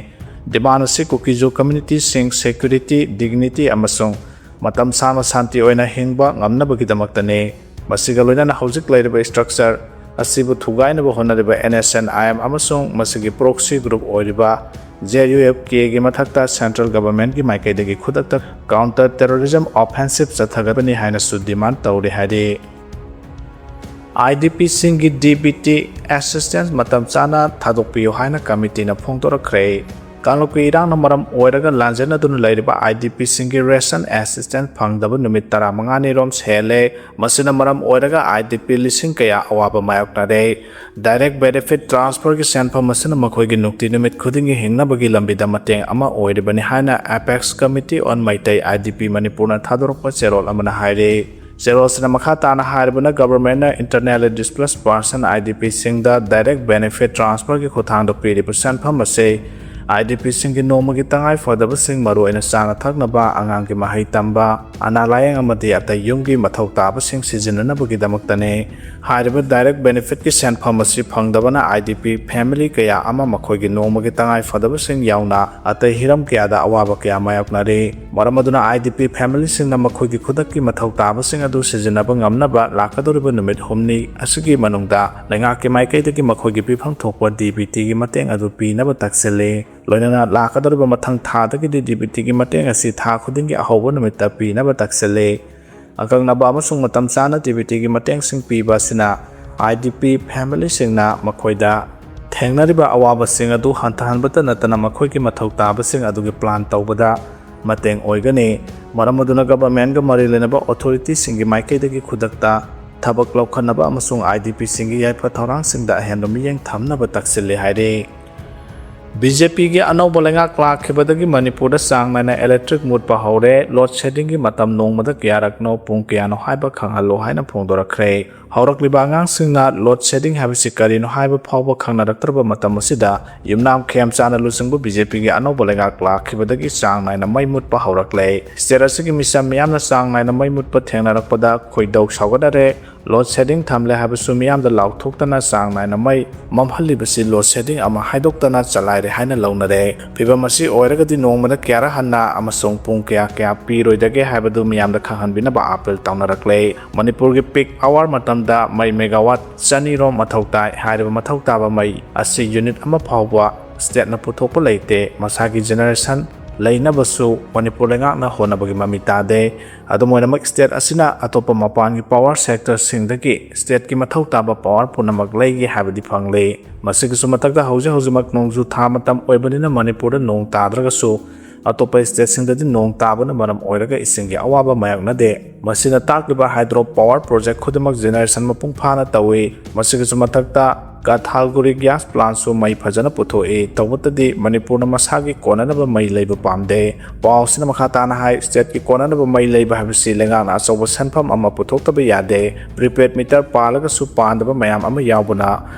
Demand ꯑꯁꯤ ꯀꯨꯀꯤꯖꯣ communityꯁꯤꯡ security, dignity ꯑꯃꯁꯨꯡ ꯃꯇꯝ ꯁꯥꯡꯅ ꯁꯥꯟꯇꯤ ꯑꯣꯏꯅ ꯍꯤꯡꯕ ꯉꯝꯅꯕꯒꯤꯗꯃꯛꯇꯅꯤ꯫ ꯃꯁꯤꯒ ꯂꯣꯏꯅꯅ ꯍꯧꯖꯤꯛ ꯂꯩꯔꯤꯕ structure ꯑꯁꯤꯕꯨ ꯊꯨꯒꯥꯏꯅꯕ ꯍꯣꯠꯅꯔꯤꯕ NSCN-IM ꯑꯃꯁꯨꯡ ꯃꯁꯤꯒꯤ proxy group ꯑꯣꯏꯔꯤꯕ ZUF-Kꯒꯤ ꯃꯊꯛꯇ central governmentꯀꯤ ꯃꯥꯏꯀꯩꯗꯒꯤ ꯈꯨꯗꯛꯇ counter terrorism offensive ꯆꯠꯊꯒꯗꯕꯅꯤ ꯍꯥꯏꯅꯁꯨ demand ꯇꯧꯔꯤ ꯍꯥꯏꯔꯤ꯫ IDPꯁꯤꯡꯒꯤ DBT assistance ꯃꯇꯝ ꯆꯥꯅ ꯊꯥꯗꯣꯛꯄꯤꯌꯨ ꯍꯥꯏꯅ ꯀꯃꯤꯇꯤꯅ ꯐꯣꯡꯗꯣꯔꯛꯈ꯭ꯔꯦ꯫ ꯀꯥꯡꯂꯨꯞꯀꯤ ꯏꯔꯥꯡꯅ ꯃꯔꯝ ꯑꯣꯏꯔꯒ ꯂꯥꯟꯖꯦꯟꯅꯗꯨꯅ ꯂꯩꯔꯤꯕ IDPꯁꯤꯡꯒꯤ ration assistance ꯐꯪꯗꯕ ꯅꯨꯃꯤꯠ ꯇꯔꯥꯃꯉꯥꯅꯤ ꯔꯣꯝ ꯍꯦꯜꯂꯦ꯫ ꯃꯁꯤꯅ ꯃꯔꯝ ꯑꯣꯏꯔꯒ IDP ꯂꯤꯁꯤꯡ ꯀꯌꯥ ꯑꯋꯥꯕ ꯃꯥꯌꯣꯛꯅꯔꯦ꯫ Direct benefit transferꯒꯤ ꯁꯦꯟꯐꯝ ꯑꯁꯤꯅ ꯃꯈꯣꯏꯒꯤ ꯅꯨꯡꯇꯤ ꯅꯨꯃꯤꯠ ꯈꯨꯗꯤꯡꯒꯤ ꯍꯤꯡꯅꯕꯒꯤ ꯂꯝꯕꯤꯗ ꯃꯇꯦꯡ ꯑꯃ ꯑꯣꯏꯔꯤꯕꯅꯤ ꯍꯥꯏꯅ Apex Committee on Meitei IDP ꯃꯅꯤꯄꯨꯔꯅ ꯊꯥꯗꯣꯔꯛꯄ ꯆꯦꯔꯣꯜ ꯑꯃꯅ ꯍꯥꯏꯔꯤ꯫ ꯆꯦꯔꯣꯜꯁꯤꯅ ꯃꯈꯥ ꯇꯥꯅ ꯍꯥꯏꯔꯕꯅ, governmentꯅ internally displaced person IDPꯁꯤꯡꯗ direct benefit transferꯒꯤ ꯈꯨꯠꯊꯥꯡꯗ ꯄꯤꯔꯤꯕ ꯁꯦꯟꯐꯝ ꯑꯁꯤ IDPꯁꯤꯡꯒꯤ ꯅꯣꯡꯃꯒꯤ ꯇꯉꯥꯏ ꯐꯗꯕꯁꯤꯡ, ꯃꯔꯨꯑꯣꯏꯅ ꯆꯥꯅ ꯊꯛꯅꯕ, ꯑꯉꯥꯡꯒꯤ ꯃꯍꯩ ꯇꯝꯕ, ꯑꯅꯥ ꯂꯥꯌꯦꯡ ꯑꯃꯗꯤ ꯑꯇꯩ ꯌꯨꯝꯒꯤ ꯃꯊꯧ ꯇꯥꯕꯁꯤꯡ ꯁꯤꯖꯤꯟꯅꯅꯕꯒꯤꯗꯃꯛꯇꯅꯤ꯫ ꯍꯥꯏꯔꯤꯕ direct benefitꯀꯤ ꯁꯦꯟꯐꯝ ꯑꯁꯤ ꯐꯪꯗꯕꯅ IDP family ꯀꯌꯥ ꯑꯃ ꯃꯈꯣꯏꯒꯤ ꯅꯣꯡꯃꯒꯤ ꯇꯉꯥꯏ ꯐꯗꯕꯁꯤꯡ ꯌꯥꯎꯅ ꯑꯇꯩ ꯍꯤꯔꯝ ꯀꯌꯥꯗ ꯑꯋꯥꯕ ꯀꯌꯥ ꯃꯥꯌꯣꯛꯅꯔꯤ꯫ ꯃꯔꯝ ꯑꯗꯨꯅ IDP familyꯁꯤꯡꯅ ꯃꯈꯣꯏꯒꯤ ꯈꯨꯗꯛꯀꯤ ꯃꯊꯧ ꯇꯥꯕꯁꯤꯡ ꯑꯗꯨ ꯁꯤꯖꯤꯟꯅꯕ ꯉꯝꯅꯕ ꯂꯥꯛꯀꯗꯧꯔꯤꯕ ꯅꯨꯃꯤꯠ ꯍꯨꯝꯅꯤ ꯑꯁꯤꯒꯤ ꯃꯅꯨꯡꯗ ꯂꯩꯉꯥꯛꯀꯤ ꯃꯥꯏꯀꯩꯗꯒꯤ ꯃꯈꯣꯏꯒꯤ ꯄꯤꯐꯝ ꯊꯣꯛꯄ DBTꯒꯤ ꯃꯇꯦꯡ ꯑꯗꯨ ꯄꯤꯅꯕ ꯇꯛꯁꯤꯜꯂꯤ꯫ ꯂꯣꯏꯅꯅ ꯂꯥꯛꯀꯗꯧꯔꯤꯕ ꯃꯊꯪ ꯊꯥꯗꯒꯤꯗꯤ DBTꯒꯤ ꯃꯇꯦꯡ ꯑꯁꯤ ꯊꯥ ꯈꯨꯗꯤꯡꯒꯤ ꯑꯍꯧꯕ ꯅꯨꯃꯤꯠꯇ ꯄꯤꯅꯕ ꯇꯛꯁꯤꯜꯂꯤ꯫ ꯑꯀꯛꯅꯕ ꯑꯃꯁꯨꯡ ꯃꯇꯝ ꯆꯥꯅ DBTꯒꯤ ꯃꯇꯦꯡꯁꯤꯡ ꯄꯤꯕ ꯑꯁꯤꯅ IDP familyꯁꯤꯡꯅ ꯃꯈꯣꯏꯗ ꯊꯦꯡꯅꯔꯤꯕ ꯑꯋꯥꯕꯁꯤꯡ ꯑꯗꯨ ꯍꯟꯊꯍꯟꯕꯇ ꯅꯠꯇꯅ ꯃꯈꯣꯏꯒꯤ ꯃꯊꯧ ꯇꯥꯕꯁꯤꯡ ꯑꯗꯨꯒꯤ plan ꯇꯧꯕꯗ ꯃꯇꯦꯡ ꯑꯣꯏꯒꯅꯤ꯫ ꯃꯔꯝ ꯑꯗꯨꯅ governmentꯒ ꯃꯔꯤ ꯂꯩꯅꯕ authorityꯁꯤꯡꯒꯤ ꯃꯥꯏꯀꯩꯗꯒꯤ ꯈꯨꯗꯛꯇ ꯊꯕꯛ ꯂꯧꯈꯠꯅꯕ ꯑꯃꯁꯨꯡ IDPꯁꯤꯡꯒꯤ ꯌꯥꯏꯐ ꯊꯧꯔꯥꯡꯁꯤꯡꯗ ꯑꯍꯦꯟꯕ ꯃꯤꯠꯌꯦꯡ ꯊꯝꯅꯕ ꯇꯛꯁꯤꯜꯂꯤ ꯍꯥꯏꯔꯤ꯫ BJPꯒꯤ ꯑꯅꯧꯕ ꯂꯩꯉꯥꯛ ꯂꯥꯛꯈꯤꯕꯗꯒꯤ ꯃꯅꯤꯄꯨꯔꯗ ꯆꯥꯡ ꯅꯥꯏꯅ electric ꯃꯨꯠꯄ ꯍꯧꯔꯦ꯫ Load sheddingꯒꯤ ꯃꯇꯝ ꯅꯣꯡꯃꯗ ꯀꯌꯥꯔꯛꯅꯣ, ꯄꯨꯡ ꯀꯌꯥꯅꯣ ꯍꯥꯏꯕ ꯈꯪꯍꯜꯂꯨ ꯍꯥꯏꯅ ꯐꯣꯡꯗꯣꯔꯛꯈ꯭ꯔꯦ꯫ ꯍꯧꯔꯛꯂꯤꯕ ꯑꯉꯥꯡꯁꯤꯡꯅ load shedding ꯍꯥꯏꯕꯁꯤ ꯀꯔꯤꯅꯣ ꯍꯥꯏꯕ ꯐꯥꯎꯕ ꯈꯪꯅꯔꯛꯇ꯭ꯔꯕ ꯃꯇꯝ ꯑꯁꯤꯗ ꯌꯨꯝꯅꯥꯝ ꯈꯦꯝꯆꯥꯅ ꯂꯨꯆꯤꯡꯕ BJPꯒꯤ ꯑꯅꯧꯕ ꯂꯩꯉꯥꯛ ꯂꯥꯛꯈꯤꯕꯗꯒꯤ ꯆꯥꯡ ꯅꯥꯏꯅ ꯃꯩ ꯃꯨꯠꯄ ꯍꯧꯔꯛꯂꯦ꯫ State ꯑꯁꯤꯒꯤ ꯃꯤꯆꯝ ꯃꯤꯌꯥꯝꯅ ꯆꯥꯡ ꯅꯥꯏꯅ ꯃꯩ ꯃꯨꯠꯄ ꯊꯦꯡꯅꯔꯛꯄꯗ ꯈꯣꯏꯗꯧ ꯁꯥꯎꯒꯠꯅꯔꯦ꯫ Load shedding ꯊꯝꯂꯦ ꯍꯥꯏꯕꯁꯨ ꯃꯤꯌꯥꯝꯗ ꯂꯥꯎꯊꯣꯛꯇꯅ ꯆꯥꯡ ꯅꯥꯏꯅ ꯃꯩ ꯃꯝꯍꯜꯂꯤꯕꯁꯤ load shedding ꯑꯃ ꯍꯥꯏꯗꯣꯛꯇꯅ ꯆꯂꯥꯏꯔꯦ ꯍꯥꯏꯅ ꯂꯧꯅꯔꯦ꯫ ꯐꯤꯕꯝ ꯑꯁꯤ ꯑꯣꯏꯔꯒꯗꯤ ꯅꯣꯡꯃꯗ ꯀꯌꯥꯔꯛ ꯍꯟꯅ ꯑꯃꯁꯨꯡ ꯄꯨꯡ ꯀꯌꯥ ꯀꯌꯥ ꯄꯤꯔꯣꯏꯗꯒꯦ ꯍꯥꯏꯕꯗꯨ ꯃꯤꯌꯥꯝꯗ ꯈꯪꯍꯟꯕꯤꯅꯕ appeal ꯇꯧꯅꯔꯛꯂꯦ꯫ ꯃꯅꯤꯄꯨꯔꯒꯤ peak hour ꯃꯇꯝꯗ ꯃꯩ megawatt ꯆꯅꯤ ꯔꯣꯝ ꯃꯊꯧ ꯇꯥꯏ꯫ ꯍꯥꯏꯔꯤꯕ ꯃꯊꯧ ꯇꯥꯕ ꯃꯩ ꯑꯁꯤ unit ꯑꯃ ꯐꯥꯎꯕ stateꯅ ꯄꯨꯊꯣꯛꯄ ꯂꯩꯇꯦ꯫ ꯃꯁꯥꯒꯤ generation ꯂꯩꯅꯕꯁꯨ ꯃꯅꯤꯄꯨꯔ ꯂꯩꯉꯥꯛꯅ ꯍꯣꯠꯅꯕꯒꯤ ꯃꯃꯤ ꯇꯥꯗꯦ꯫ ꯑꯗꯨꯝ ꯑꯣꯏꯅꯃꯛ, state ꯑꯁꯤꯅ ꯑꯇꯣꯞꯄ ꯃꯄꯥꯟꯒꯤ power sectorꯁꯤꯡꯗꯒꯤ stateꯀꯤ ꯃꯊꯧ ꯇꯥꯕ power ꯄꯨꯝꯅꯃꯛ ꯂꯩꯒꯦ ꯍꯥꯏꯕꯗꯤ ꯐꯪꯂꯦ꯫ ꯃꯁꯤꯒꯤꯁꯨ ꯃꯊꯛꯇ, ꯍꯧꯖꯤꯛ ꯍꯧꯖꯤꯛꯃꯛ ꯅꯣꯡꯖꯨ ꯊꯥ ꯃꯇꯝ ꯑꯣꯏꯕꯅꯤꯅ ꯃꯅꯤꯄꯨꯔꯗ ꯅꯣꯡ ꯇꯥꯗ꯭ꯔꯒꯁꯨ ꯑꯇꯣꯞꯄ stateꯁꯤꯡꯗꯗꯤ ꯅꯣꯡ ꯇꯥꯕꯅ ꯃꯔꯝ ꯑꯣꯏꯔꯒ ꯏꯁꯤꯡꯒꯤ ꯑꯋꯥꯕ ꯃꯥꯌꯣꯛꯅꯗꯦ꯫ ꯃꯁꯤꯅ ꯇꯥꯛꯂꯤꯕ hydro power project ꯈꯨꯗꯤꯡꯃꯛ generation ꯃꯄꯨꯡ ꯐꯥꯅ ꯇꯧꯏ꯫ ꯃꯁꯤꯒꯤꯁꯨ ꯃꯊꯛꯇ ꯀꯊꯥꯜꯒꯨꯔꯤ gas plantꯁꯨ ꯃꯩ ꯐꯖꯅ ꯄꯨꯊꯣꯛꯏ꯫ ꯇꯧꯕꯇꯗꯤ ꯃꯅꯤꯄꯨꯔꯅ ꯃꯁꯥꯒꯤ ꯀꯣꯟꯅꯅꯕ ꯃꯩ ꯂꯩꯕ ꯄꯥꯝꯗꯦ꯫ ꯄꯥꯎꯁꯤꯅ ꯃꯈꯥ ꯇꯥꯅ ꯍꯥꯏ, stateꯀꯤ ꯀꯣꯟꯅꯅꯕ ꯃꯩ ꯂꯩꯕ ꯍꯥꯏꯕꯁꯤ ꯂꯩꯉꯥꯛꯅ ꯑꯆꯧꯕ ꯁꯦꯟꯐꯝ ꯑꯃ ꯄꯨꯊꯣꯛꯇꯕ ꯌꯥꯗꯦ꯫ Prepaid meter ꯄꯥꯜꯂꯒꯁꯨ ꯄꯥꯟꯗꯕ ꯃꯌꯥꯝ ꯑꯃ ꯌꯥꯎꯕꯅ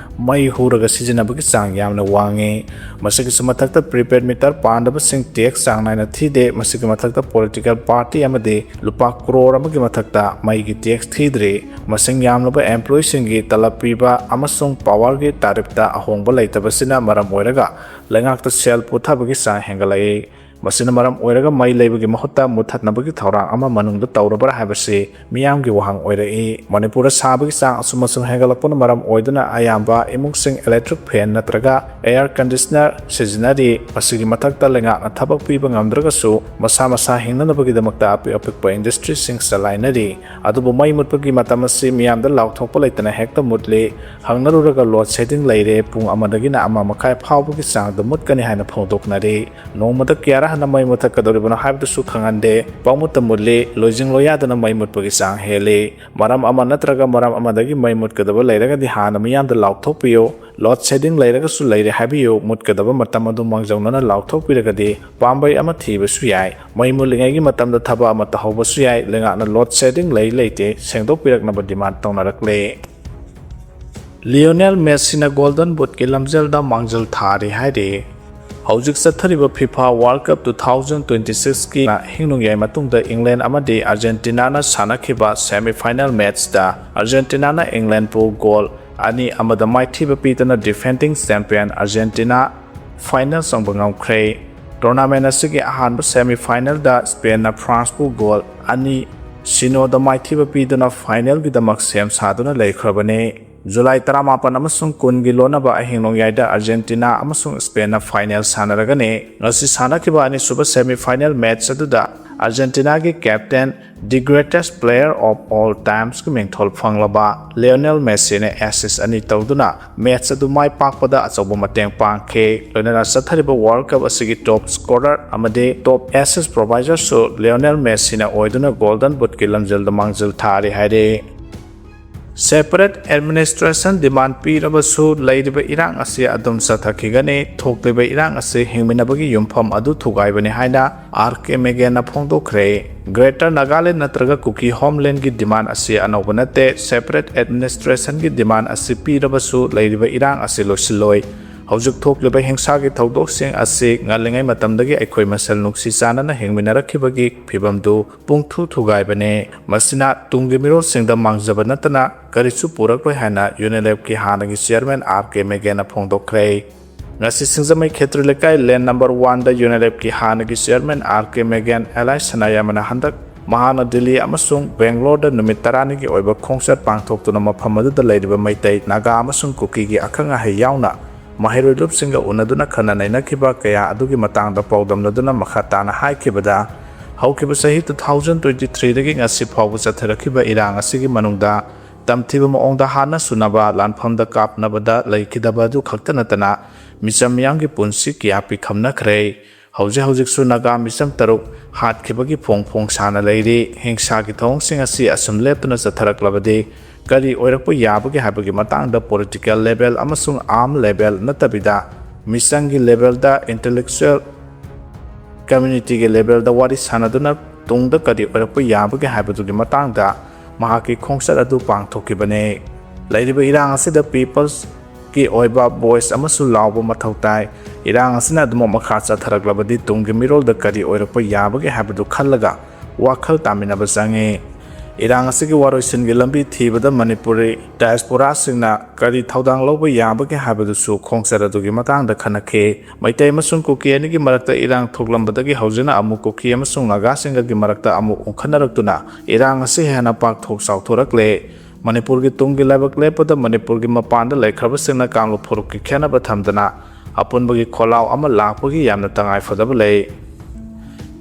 ꯃꯩ ꯍꯨꯔꯒ ꯁꯤꯖꯤꯟꯅꯕꯒꯤ ꯆꯥꯡ ꯌꯥꯝꯅ ꯋꯥꯡꯉꯤ꯫ ꯃꯁꯤꯒꯤꯁꯨ ꯃꯊꯛꯇ prepaid meter ꯄꯥꯟꯗꯕꯁꯤꯡ tax ꯆꯥꯡ ꯅꯥꯏꯅ ꯊꯤꯗꯦ꯫ ꯃꯁꯤꯒꯤ ꯃꯊꯛꯇ political party ꯑꯃꯗꯤ ꯂꯨꯄꯥ ꯀ꯭ꯔꯣꯔ ꯑꯃꯒꯤ ꯃꯊꯛꯇ ꯃꯩꯒꯤ tax ꯊꯤꯗ꯭ꯔꯤ꯫ ꯃꯁꯤꯡ ꯌꯥꯝꯂꯕ employeeꯁꯤꯡꯒꯤ ꯇꯂꯕ ꯄꯤꯕ ꯑꯃꯁꯨꯡ powerꯒꯤ tariffꯇ ꯑꯍꯣꯡꯕ ꯂꯩꯇꯕꯁꯤꯅ ꯃꯔꯝ ꯑꯣꯏꯔꯒ ꯂꯩꯉꯥꯛꯇ ꯁꯦꯜ ꯄꯨꯊꯕꯒꯤ ꯆꯥꯡ ꯍꯦꯟꯒꯠꯂꯛꯏ꯫ ꯃꯁꯤꯅ ꯃꯔꯝ ꯑꯣꯏꯔꯒ ꯃꯩ ꯂꯩꯕꯒꯤ ꯃꯍꯨꯠꯇ ꯃꯨꯠꯊꯠꯅꯕꯒꯤ ꯊꯧꯔꯥꯡ ꯑꯃ ꯃꯅꯨꯡꯗ ꯇꯧꯔꯕ꯭ꯔꯥ ꯍꯥꯏꯕꯁꯤ ꯃꯤꯌꯥꯝꯒꯤ ꯋꯥꯍꯪ ꯑꯣꯏꯔꯛꯏ꯫ ꯃꯅꯤꯄꯨꯔꯗ ꯁꯥꯕꯒꯤ ꯆꯥꯡ ꯑꯁꯨꯝ ꯑꯁꯨꯝ ꯍꯦꯟꯒꯠꯂꯛꯄꯅ ꯃꯔꯝ ꯑꯣꯏꯗꯨꯅ ꯑꯌꯥꯝꯕ ꯏꯃꯨꯡꯁꯤꯡ electric fan ꯅꯠꯇ꯭ꯔꯒ air conditioner ꯁꯤꯖꯤꯟꯅꯔꯤ꯫ ꯃꯁꯤꯒꯤ ꯃꯊꯛꯇ ꯂꯩꯉꯥꯛꯅ ꯊꯕꯛ ꯄꯤꯕ ꯉꯝꯗ꯭ꯔꯒꯁꯨ ꯃꯁꯥ ꯃꯁꯥ ꯍꯤꯡꯅꯅꯕꯒꯤꯗꯃꯛꯇ ꯑꯄꯤꯛ ꯑꯄꯤꯛꯄ industryꯁꯤꯡ ꯆꯂꯥꯏꯅꯔꯤ꯫ ꯑꯗꯨꯕꯨ ꯃꯩ ꯃꯨꯠꯄꯒꯤ ꯃꯇꯝ ꯑꯁꯤ ꯃꯤꯌꯥꯝꯗ ꯂꯥꯎꯊꯣꯛꯄ ꯂꯩꯇꯅ ꯍꯦꯛꯇ ꯃꯨꯠꯂꯤ꯫ ꯍꯪꯅꯔꯨꯔꯒ load shedding ꯂꯩꯔꯦ, ꯄꯨꯡ ꯑꯃꯗꯒꯤꯅ ꯑꯃ ꯃꯈꯥꯏ ꯐꯥꯎꯕꯒꯤ ꯆꯥꯡꯗ ꯃꯨꯠꯀꯅꯤ ꯍꯥꯏꯅ ꯐꯣꯡꯗꯣꯛꯅꯔꯤ꯫ ꯅꯣꯡꯃꯗ ꯀꯌꯥꯔꯛ ꯍꯟꯅ ꯃꯩ ꯃꯨꯠꯊꯠꯀꯗꯧꯔꯤꯕꯅꯣ ꯍꯥꯏꯕꯗꯨꯁꯨ ꯈꯪꯍꯟꯗꯦ꯫ ꯄꯪꯃꯨꯠꯇ ꯃꯨꯠꯂꯤ, ꯂꯣꯏꯖꯤꯡ ꯂꯣꯏꯌꯥꯗꯅ ꯃꯩ ꯃꯨꯠꯄꯒꯤ ꯆꯥꯡ ꯍꯦꯜꯂꯤ꯫ ꯃꯔꯝ ꯑꯃ ꯅꯠꯇ꯭ꯔꯒ ꯃꯔꯝ ꯑꯃꯗꯒꯤ ꯃꯩ ꯃꯨꯠꯀꯗꯕ ꯂꯩꯔꯒꯗꯤ ꯍꯥꯟꯅ ꯃꯤꯌꯥꯝꯗ ꯂꯥꯎꯊꯣꯛꯄꯤꯌꯨ꯫ Load shedding ꯂꯩꯔꯒꯁꯨ ꯂꯩꯔꯦ ꯍꯥꯏꯕꯤꯌꯨ꯫ ꯃꯨꯠꯀꯗꯕ ꯃꯇꯝ ꯑꯗꯨ ꯃꯥꯡꯖꯧꯅꯅ ꯂꯥꯎꯊꯣꯛꯄꯤꯔꯒꯗꯤ ꯄꯥꯝꯕꯩ ꯑꯃ ꯊꯤꯕꯁꯨ ꯌꯥꯏ꯫ ꯃꯩ ꯃꯨꯠꯂꯤꯉꯩꯒꯤ ꯃꯇꯝꯗ ꯊꯕꯛ ꯑꯃ ꯇꯧꯍꯧꯕꯁꯨ ꯌꯥꯏ꯫ ꯂꯩꯉꯥꯛꯅ load shedding ꯂꯩ ꯂꯩꯇꯦ ꯁꯦꯡꯗꯣꯛꯄꯤꯔꯛꯅꯕ demand ꯇꯧꯅꯔꯛꯂꯦ꯫ ꯂꯤꯑꯣꯅꯦꯜ ꯃꯦꯁꯤꯅ Golden Bootꯀꯤ ꯂꯝꯖꯦꯜꯗ ꯃꯥꯡꯖꯤꯜ ꯊꯥꯔꯤ ꯍꯥꯏꯔꯤ꯫ ꯍꯧꯖꯤꯛ ꯆꯠꯊꯔꯤꯕ FIFA World Cup two thousand twenty sixꯀꯤ ꯍꯤꯡꯅꯨꯡꯌꯥꯏ ꯃꯇꯨꯡꯗ England ꯑꯃꯗꯤ Argentinaꯅ ꯁꯥꯟꯅꯈꯤꯕ semi final matchꯇ Argentinaꯅ Englandꯕꯨ goal ꯑꯅꯤ ꯑꯃꯗ ꯃꯥꯏꯊꯤꯕ ꯄꯤꯗꯨꯅ defending champion Argentina final ꯆꯪꯕ ꯉꯝꯈ꯭ꯔꯦ꯫ Tournament ꯑꯁꯤꯒꯤ ꯑꯍꯥꯟꯕ semi finalꯗ Spainꯅ Franceꯕꯨ goal ꯑꯅꯤ ꯁꯤꯅꯣꯗ ꯃꯥꯏꯊꯤꯕ ꯄꯤꯗꯨꯅ finalꯒꯤꯗꯃꯛ ꯁꯦꯝ ꯁꯥꯗꯨꯅ ꯂꯩꯈ꯭ꯔꯕꯅꯤ꯫ ꯖꯨꯂꯥꯏ ꯇꯔꯥꯃꯥꯄꯟ ꯑꯃꯁꯨꯡ ꯀꯨꯟꯒꯤ ꯂꯣꯟꯅꯕ ꯑꯍꯤꯡ ꯅꯣꯡꯌꯥꯏꯗ ꯑꯥꯔꯖꯦꯟꯇꯤꯅꯥ ꯑꯃꯁꯨꯡ ꯁ꯭ꯄꯦꯟꯅ ꯐꯥꯏꯅꯦꯜ ꯁꯥꯟꯅꯔꯒꯅꯤ꯫ ꯉꯁꯤ ꯁꯥꯟꯅꯈꯤꯕ ꯑꯅꯤꯁꯨꯕ semi final match ꯑꯗꯨꯗ ꯑꯥꯔꯖꯦꯟꯇꯤꯅꯥꯒꯤ captain, the greatest player of all timesꯀꯤ ꯃꯤꯡꯊꯣꯜ ꯐꯪꯂꯕ ꯂꯤꯑꯣꯅꯦꯜ ꯃꯦꯁꯤꯅ assist ꯑꯅꯤ ꯇꯧꯗꯨꯅ match ꯑꯗꯨ ꯃꯥꯏ ꯄꯥꯛꯄꯗ ꯑꯆꯧꯕ ꯃꯇꯦꯡ ꯄꯥꯡꯈꯤ꯫ ꯂꯣꯏꯅꯅ ꯆꯠꯊꯔꯤꯕ World Cup ꯑꯁꯤꯒꯤ top scorer ꯑꯃꯗꯤ top assist providerꯁꯨ ꯂꯤꯑꯣꯅꯦꯜ ꯃꯦꯁꯤꯅ ꯑꯣꯏꯗꯨꯅ Golden Bootꯀꯤ ꯂꯝꯖꯦꯜꯗ ꯃꯥꯡꯖꯤꯜ ꯊꯥꯔꯤ ꯍꯥꯏꯔꯤ꯫ Separate administration demand ꯄꯤꯔꯕꯁꯨ ꯂꯩꯔꯤꯕ ꯏꯔꯥꯡ ꯑꯁꯤ ꯑꯗꯨꯝ ꯆꯠꯊꯈꯤꯒꯅꯤ꯫ ꯊꯣꯛꯂꯤꯕ ꯏꯔꯥꯡ ꯑꯁꯤ ꯍꯤꯡꯃꯤꯟꯅꯕꯒꯤ ꯌꯨꯝꯐꯝ ꯑꯗꯨ ꯊꯨꯒꯥꯏꯕꯅꯤ ꯍꯥꯏꯅ ꯑꯥꯔ ꯀꯦ ꯃꯦꯒꯦꯟꯅ ꯐꯣꯡꯗꯣꯛꯈ꯭ꯔꯦ꯫ Greater Nagaland ꯅꯠꯇ꯭ꯔꯒ ꯀꯨꯀꯤ homelandꯒꯤ demand ꯑꯁꯤ ꯑꯅꯧꯕ ꯅꯠꯇꯦ꯫ Separate administrationꯒꯤ demand ꯑꯁꯤ ꯄꯤꯔꯕꯁꯨ ꯂꯩꯔꯤꯕ ꯏꯔꯥꯡ ꯑꯁꯤ ꯂꯣꯏꯁꯤꯜꯂꯣꯏ꯫ ꯍꯧꯖꯤꯛ ꯊꯣꯛꯂꯤꯕ ꯍꯤꯡꯁꯥꯒꯤ ꯊꯧꯗꯣꯛꯁꯤꯡ ꯑꯁꯤ ꯉꯜꯂꯤꯉꯩ ꯃꯇꯝꯗꯒꯤ ꯑꯩꯈꯣꯏ ꯃꯁꯦꯜ ꯅꯨꯡꯁꯤ ꯆꯥꯟꯅꯅ ꯍꯤꯡꯃꯤꯟꯅꯔꯛꯈꯤꯕꯒꯤ ꯐꯤꯕꯝꯗꯨ ꯄꯨꯡꯊꯨ ꯊꯨꯒꯥꯏꯕꯅꯤ꯫ ꯃꯁꯤꯅ ꯇꯨꯡꯒꯤ ꯃꯤꯔꯣꯜꯁꯤꯡꯗ ꯃꯥꯡꯖꯕ ꯅꯠꯇꯅ ꯀꯔꯤꯁꯨ ꯄꯨꯔꯛꯂꯣꯏ ꯍꯥꯏꯅ ꯌꯨꯅꯤꯂꯦꯞꯀꯤ ꯍꯥꯟꯅꯒꯤ chairman ꯑꯥꯔ ꯀꯦ ꯃꯦꯒꯦꯟꯅ ꯐꯣꯡꯗꯣꯛꯈ꯭ꯔꯦ꯫ ꯉꯁꯤ ꯁꯤꯡꯖꯃꯩ ꯈꯦꯇ꯭ꯔꯤ ꯂꯩꯀꯥꯏ lane number oneꯗ ꯌꯨꯅꯤꯂꯦꯞꯀꯤ ꯍꯥꯟꯅꯒꯤ chairman ꯑꯥꯔ ꯀꯦ ꯃꯦꯒꯦꯟ ꯑꯦꯂꯥꯏ ꯁꯅꯥꯌꯥꯝꯕꯅ ꯍꯟꯗꯛ ꯃꯍꯥꯛꯅ ꯗꯤꯜꯂꯤ ꯑꯃꯁꯨꯡ ꯕꯦꯡꯒ꯭ꯂꯣꯔꯗ ꯅꯨꯃꯤꯠ ꯇꯔꯥꯅꯤꯒꯤ ꯑꯣꯏꯕ ꯈꯣꯡꯆꯠ ꯄꯥꯡꯊꯣꯛꯇꯨꯅ ꯃꯐꯝ ꯑꯗꯨꯗ ꯂꯩꯔꯤꯕ ꯃꯩꯇꯩ, ꯅꯥꯒꯥ ꯑꯃꯁꯨꯡ ꯀꯨꯀꯤꯒꯤ ꯑꯈꯪ ꯑꯍꯩ ꯌꯥꯎꯅ ꯃꯍꯩꯔꯣꯏ ꯂꯨꯞꯁꯤꯡꯒ ꯎꯅꯗꯨꯅ ꯈꯟꯅ ꯅꯩꯅꯈꯤꯕ ꯀꯌꯥ ꯑꯗꯨꯒꯤ ꯃꯇꯥꯡꯗ ꯄꯥꯎꯗꯝꯅꯗꯨꯅ ꯃꯈꯥ ꯇꯥꯅ ꯍꯥꯏꯈꯤꯕꯗ, ꯍꯧꯈꯤꯕ ꯆꯍꯤ two thousand twenty threeꯗꯒꯤ ꯉꯁꯤ ꯐꯥꯎꯕ ꯆꯠꯊꯔꯛꯈꯤꯕ ꯏꯔꯥꯡ ꯑꯁꯤꯒꯤ ꯃꯅꯨꯡꯗ ꯇꯝꯊꯤꯕ ꯃꯑꯣꯡꯗ ꯍꯥꯠꯅ ꯁꯨꯅꯕ, ꯂꯥꯟꯐꯝꯗ ꯀꯥꯞꯅꯕꯗ ꯂꯩꯈꯤꯗꯕ ꯑꯗꯨ ꯈꯛꯇ ꯅꯠꯇꯅ ꯃꯤꯆꯝ ꯃꯤꯌꯥꯝꯒꯤ ꯄꯨꯟꯁꯤ ꯀꯌꯥ ꯄꯤꯈꯝꯅꯈ꯭ꯔꯦ꯫ ꯍꯧꯖꯤꯛ ꯍꯧꯖꯤꯛꯁꯨ ꯅꯥꯒꯥ ꯃꯤꯆꯝ ꯇꯔꯨꯛ ꯍꯥꯠꯈꯤꯕꯒꯤ ꯐꯣꯡ ꯐꯣꯡ ꯁꯥꯅ ꯂꯩꯔꯤ꯫ ꯍꯤꯡꯁꯥꯒꯤ ꯊꯧꯑꯣꯡꯁꯤꯡ ꯑꯁꯤ ꯑꯁꯨꯝ ꯂꯦꯞꯇꯨꯅ ꯆꯠꯊꯔꯛꯂꯕꯗꯤ ꯀꯔꯤ ꯑꯣꯏꯔꯛꯄ ꯌꯥꯕꯒꯦ ꯍꯥꯏꯕꯒꯤ ꯃꯇꯥꯡꯗ political level ꯑꯃꯁꯨꯡ arm level ꯅꯠꯇꯕꯤꯗ ꯃꯤꯆꯪꯒꯤ levelꯗ, intellectual communityꯒꯤ levelꯗ ꯋꯥꯔꯤ ꯁꯥꯟꯅꯗꯨꯅ ꯇꯨꯡꯗ ꯀꯔꯤ ꯑꯣꯏꯔꯛꯄ ꯌꯥꯕꯒꯦ ꯍꯥꯏꯕꯗꯨꯒꯤ ꯃꯇꯥꯡꯗ ꯃꯍꯥꯛꯀꯤ ꯈꯣꯡꯆꯠ ꯑꯗꯨ ꯄꯥꯡꯊꯣꯛꯈꯤꯕꯅꯤ꯫ ꯂꯩꯔꯤꯕ ꯏꯔꯥꯡ ꯑꯁꯤꯗ peopleꯁꯀꯤ ꯑꯣꯏꯕ voice ꯑꯃꯁꯨ ꯂꯥꯎꯕ ꯃꯊꯧ ꯇꯥꯏ꯫ ꯏꯔꯥꯡ ꯑꯁꯤꯅ ꯑꯗꯨꯃꯛ ꯃꯈꯥ ꯆꯠꯊꯔꯛꯂꯕꯗꯤ ꯇꯨꯡꯒꯤ ꯃꯤꯔꯣꯜꯗ ꯀꯔꯤ ꯑꯣꯏꯔꯛꯄ ꯌꯥꯕꯒꯦ ꯍꯥꯏꯕꯗꯨ ꯈꯜꯂꯒ ꯋꯥꯈꯜ ꯇꯥꯃꯤꯟꯅꯕ ꯆꯪꯏ꯫ ꯏꯔꯥꯡ ꯑꯁꯤꯒꯤ ꯋꯥꯔꯣꯏꯁꯤꯟꯒꯤ ꯂꯝꯕꯤ ꯊꯤꯕꯗ ꯃꯅꯤꯄꯨꯔꯤ diasporaꯁꯤꯡꯅ ꯀꯔꯤ ꯊꯧꯗꯥꯡ ꯂꯧꯕ ꯌꯥꯕꯒꯦ ꯍꯥꯏꯕꯗꯨꯁꯨ ꯈꯣꯡꯆꯠ ꯑꯗꯨꯒꯤ ꯃꯇꯥꯡꯗ ꯈꯟꯅꯈꯤ꯫ ꯃꯩꯇꯩ ꯑꯃꯁꯨꯡ ꯀꯨꯀꯤ ꯑꯅꯤꯒꯤ ꯃꯔꯛꯇ ꯏꯔꯥꯡ ꯊꯣꯛꯂꯝꯕꯗꯒꯤ ꯍꯧꯖꯤꯛꯅ ꯑꯃꯨꯛ ꯀꯨꯀꯤ ꯑꯃꯁꯨꯡ ꯅꯥꯒꯥꯁꯤꯡꯒꯒꯤ ꯃꯔꯛꯇ ꯑꯃꯨꯛ ꯎꯪꯈꯠꯅꯔꯛꯇꯨꯅ ꯏꯔꯥꯡ ꯑꯁꯤ ꯍꯦꯟꯅ ꯄꯥꯛꯊꯣꯛ ꯆꯥꯎꯊꯣꯔꯛꯂꯦ꯫ ꯃꯅꯤꯄꯨꯔꯒꯤ ꯇꯨꯡꯒꯤ ꯂꯥꯏꯕꯛ ꯂꯦꯞꯄꯗ ꯃꯅꯤꯄꯨꯔꯒꯤ ꯃꯄꯥꯟꯗ ꯂꯩꯈ꯭ꯔꯕꯁꯤꯡꯅ ꯀꯥꯡꯂꯨꯞ ꯐꯨꯔꯨꯞꯀꯤ ꯈꯦꯠꯅꯕ ꯊꯝꯗꯅ ꯑꯄꯨꯟꯕꯒꯤ ꯈꯣꯜꯂꯥꯎ ꯑꯃ ꯂꯥꯛꯄꯒꯤ ꯌꯥꯝꯅ ꯇꯉꯥꯏ ꯐꯗꯕ ꯂꯩ꯫